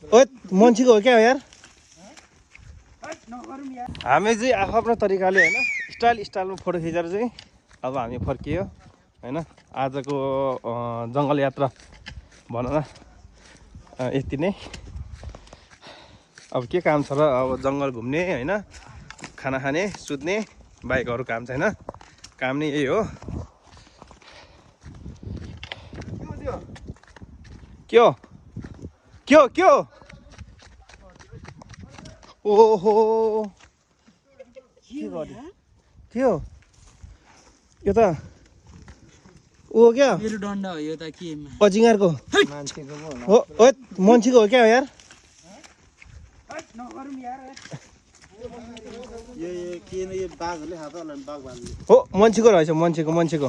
ओ मान्छेको हो क्या यार हामी चाहिँ आफ्नो तरिकाले होइन स्टाइलमा फोटो खिचेर चाहिँ अब हामी फर्कियो होइन आजको जङ्गल यात्रा भनौँ न यति नै अब के काम छ र अब जङ्गल घुम्ने होइन खाना खाने सुत्ने बाइक अरू काम छैन काम नै यही हो के हो ओहो के हो यो त ओ क्या मेरो डन्डा हो यो त के अजिङ्गरको हो ओ मान्छेको हो क्या यार हो मान्छेको रहेछ मान्छेको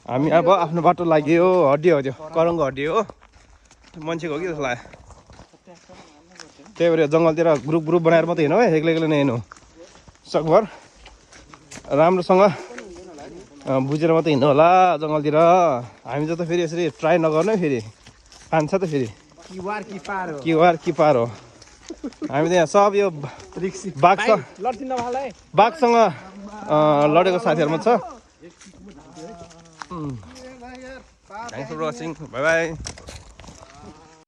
हामी अब आफ्नो बाटो लाग्यो हड्डी हो त्यो करङको हड्डी हो मान्छेको हो कि जस्तो लाग्यो त्यही भएर जङ्गलतिर ग्रुप बनाएर मात्रै हिँड्नु है एक्लै नहिँड्नु सकभर राम्रोसँग बुझेर मात्रै हिँड्नु होला जङ्गलतिर हामी त फेरि यसरी ट्राई नगर्नु है फेरि खान्छ त फेरि किवार कि पार हो हामी त यहाँ सब यो बाघसँग लडेको साथीहरूमा छ Thanks for watching. Bye bye.